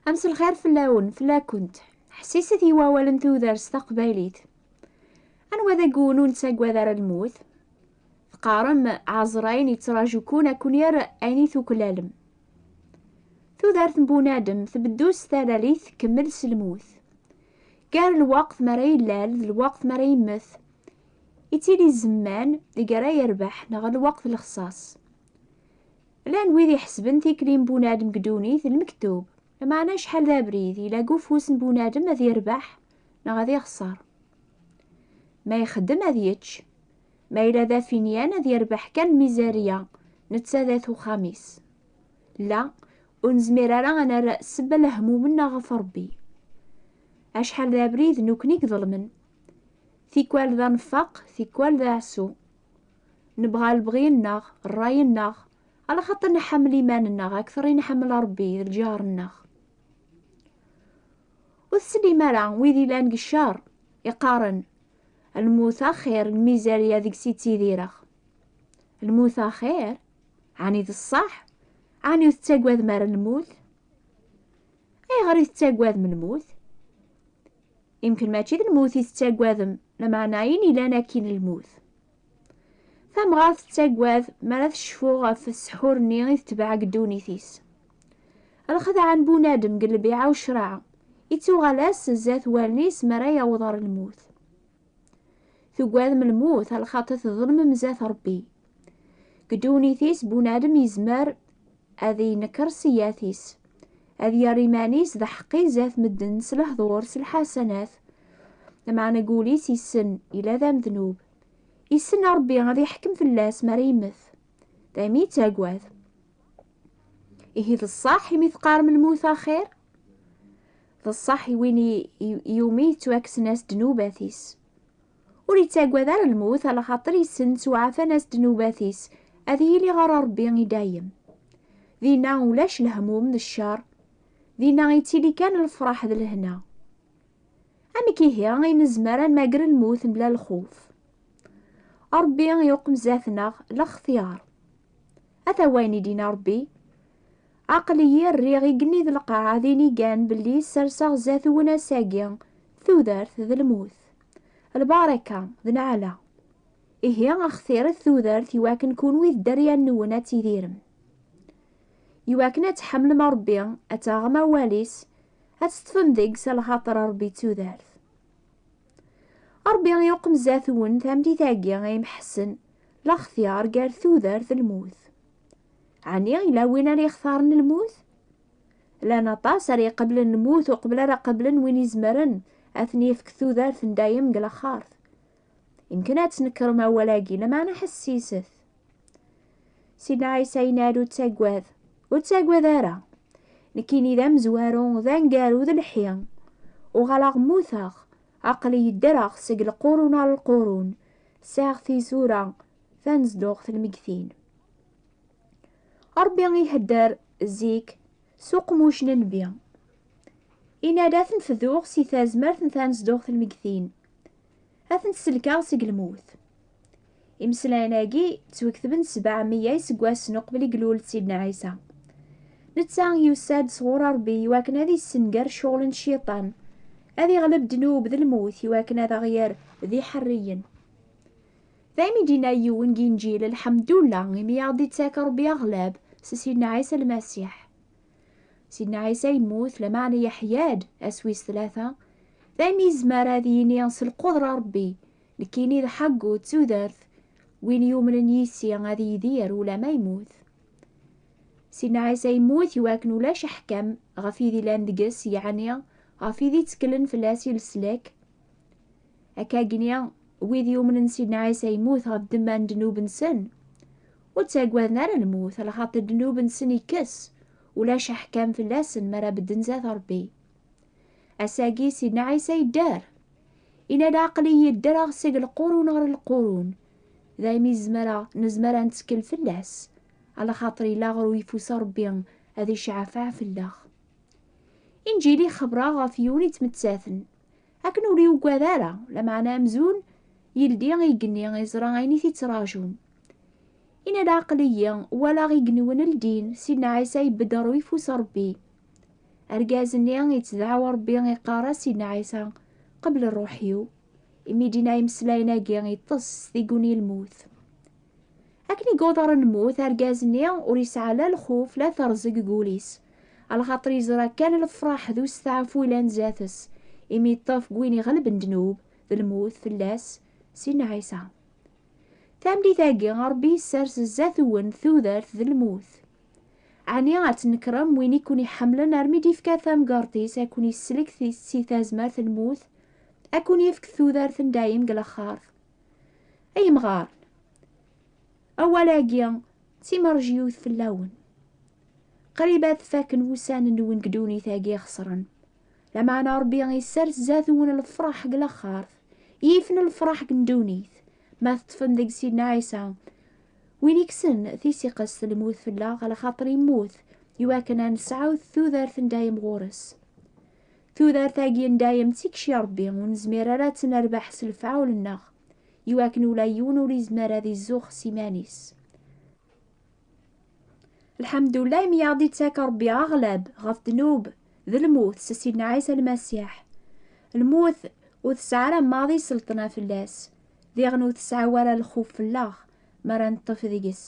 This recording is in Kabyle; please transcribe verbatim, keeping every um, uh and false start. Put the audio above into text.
Amselxir fell-awen, fell-akent. Ḥsiset i wawal n tudert s taqbaylit. Anwa deg-wen ur nettagad ara lmut? Teqqarem, ɛezrayen yettraǧu-kun ad ken-yerr ayen i tuklalem. Tudert n bunadem tbeddu s talalit, tkemmel s lmut. Gar lweqt mi ara yellal d lweqt mi ara yemmet, ittili zzman deg ara yerbeḥ neɣ lweqt lexṣaṣ. Llan wid iḥesben tikli n bunadem deg ddunit d lmektub, lameɛna acḥal d abrid yella deg ufus n bunadem ad yerbeḥ neɣ ad ixṣer. Ma ixeddem ad yečč, ma yella d afinyan ad yerbeḥ kan lmizerya, netta d at uxxam-is. La, ur nezmir ara ad nerr ssebba lehmum-nneɣ ɣef Ṛebbi. Acḥal d abrid nukni i iḍelmen. Tikwal d anfaq, tikwal d aɛsu. Nebɣa lebɣi-nneɣ, ṛṛay-nneɣ, ala xaṭer nḥemmel iman-nneɣ akteṛ i nḥemmel Ṛebbi d lǧar-nneɣ. Ur teslim ara wid ilan deg ccer, iqqaren, lmut axir, lmizerya deg-s i ttidireɣ. Lmut axir? Ɛni d ṣṣeḥ? Ɛni ur tettagadem ara lmut? Ayɣer i tettagadem lmut? Imken mačči d lmut i tettagadem, lameɛna ayen ilan akkin lmut. Tamɣart tettagad mi ara tecfu ɣef ssḥur-nni i tetbeɛ deg ddunit-is. Lxedɛa n bunadem deg lbiɛa u ccraɛa, ittuɣal-as zdat wallen-is mi ara yaweḍ ɣer lmut. Tugadem lmut, lxaṭer tḍelmem zdat Ṛebbi. Deg ddunit-is, bunadem yezmer ad yenker s iyat-is, ad yerr iman-is d aḥeqqi zdat medden s lehdur, s lḥasanat. Lameɛna deg wul-is issen ila d amednub. Issen Ṛebbi ad iḥkem fell-as mi ara yemmet. Daymi yettagad. Ihi d ṣṣeḥ imi teqqarem lmut axir? D ṣṣeḥ i win i, i, iwumi yettwakksen-as ddnubat-is. Ur yettagad ara lmut, ala xaṭer yessen ttwaɛfan-as ddnubat-is, ad yili ɣer Ṛebbi i dayem. Dinna ulac lehmum d ccer, dinna ittili kan lefṛaḥ d lehna. Amek ihi i nezmer ad nmager lmut mebla lxuf? Ṛebbi yuqem zdat-neɣ lextyar. Ata wayen i d-yenna Ṛebbi: Aql-iyi rriɣ igenni d lqaɛa d inigan belli sserseɣ zdat-wen ass-agi tudert d lmut, lbaraka d nneɛla. Ihi xtiret tudert iwakken kunwi d dderya-nwen ad tidirem. Iwakken ad tḥemmlem Ṛebbi, ad taɣem awal-is, ad teṭṭfem deg-s lxaṭer Ṛebbi d tudert. Ṛebbi yuqem zdat-wen tameddit-agi ay imḥessen lextyar gar tudert d lmut. Ɛni yella win ara yextaren lmut? Llan aṭas ara iqeblen lmut uqbel ara qeblen win izemren ad ten-yefk tudert n dayem deg laxert. Yemken ad tnekkrem awal-agi, lameɛna ḥessiset. Sidna Ɛisa yenna-d: Ur ttagad, ur ttagad ara. Nekkini d amezwaru, d aneggaru, d lḥi. Uɣaleɣ mmuteɣ, aql-iyi ddreɣ seg lqurun ar lqurun, sɛiɣ tizura tanezduɣt n lmegtin. Ṛebbi ihedder zik s uqmuc n nnbi. Yenna-d: Ad ten-fduɣ si tazmert n tanezduɣt n lmegtin, ad ten-selkeɣ seg lmut. Imeslayen-agi ttwaketben sebɛa meyya iseggasen uqbel i ilul Sidna Ɛisa. Netta yusa-d sɣur Ṛebbi iwakken ad issenger ccɣel n cciṭan, ad iɣleb ddnub d lmut iwakken ad aɣ-yerr d iḥerriyen. Daymi d-yenna yiwen deg Inǧil: Lḥemdullah imi i aɣ-d-ittak Ṛebbi aɣlab s Sidna Ɛisa Lmasiḥ. Sidna Ɛisa yemmut, lameɛna yeḥya-d ass wis tlata, daymi yezmer ad yini s lqudra Ṛebbi: Nekkini d ḥeggu d tudert, win yumnen yis-i ad yidir ulamma yemmut. Sidna Ɛisa yemmut iwakken ulac aḥkam ɣef wid ilan deg-s, yeɛni ɣef wid itteklen fell-as i leslak. Akkagni, wid yumnen Sidna Ɛisa yemmut ɣef ddemma n ddnub-nsen, ur ttaggaden ara lmut, lxaṭer ddnub-nsen ikkes, ulac aḥkam fell-asen mi ara bedden zdat Ṛebbi. Ass-agi, Sidna Ɛisa yedder. Yenna-d: Aql-iyi ddreɣ seg lqurun ɣer lqurun. Daymi zemreɣ, nezmer ad nettkel fell-as, alaxaṭer yella ɣer uyeffus Ṛebbi ad iceɛfeɛ fell-aɣ. Inǧil ixebber-aɣ ɣef yiwen yettmettaten, akken ur yuggad ara, lameɛna amzun yeldi igenni, iẓra ayen i t-ittrajun. Yenna-d: Aql-iyi walaɣ igenniwen ldin, Sidna Ɛisa yewwi-d ɣer uyeffus Ṛebbi. Argaz-nni ittdɛaw Ṛebbi iqqar-as Sidna Ɛisa: "Qbel ṛṛuḥ-iw." Imi d-yenna imeslayen-agi, iṭṭes s tiguni lmut. Akken i yuḍer lmut, argaz-nni ur yesɛa la lxuf la terẓeg deg wul-is, alaxaṭer yeẓra kan lefraḥ d usteɛfu yellan zdat-s, imi yeṭṭef deg win iɣelben ddnub d lmut fell-as, Sidna Ɛisa. Tameddit-agi, Ṛebbi yessers zdat-wen tudert d lmut. Ɛni ad tnekrem win i ken-iḥemmlen armi d-ifka tamgerṭ-is, ad ken-isellek si tazmert n lmut, ad ken-yefk tudert n dayem deg laxert? Ay imɣaren, awal-agi d timerjiyut fell-awen. Qrib ad faken wussan-nwen deg ddunit-agi ixesren. Lameɛna Ṛebbi issers zdat-wen lefraḥ deg laxert, yifen lefraḥ deg ddunit, ma teṭṭfem deg Sidna Ɛisa, win ikksen tisiqest n lmut fell-aɣ, alaxaṭer immut, iwakken ad nesɛu tudert n dayem ɣur-s. Tudert-agi n dayem d tikci Ṛebbi, ur nezmir ara ad tt-nerbeḥ s lefɛul-nneɣ, iwakken ula yiwen ur izmir ad izuxx s iman-is. Lḥemdullah imi aɣ-d-ittak Ṛebbi aɣlab ɣef ddnub d lmut s Sidna Ɛisa Lmasiḥ. Lmut ur tesɛi ara maḍi sselṭna fell-as, diɣen ur tesɛi ara lxuf fell-aɣ mi ara neṭṭef deg-s.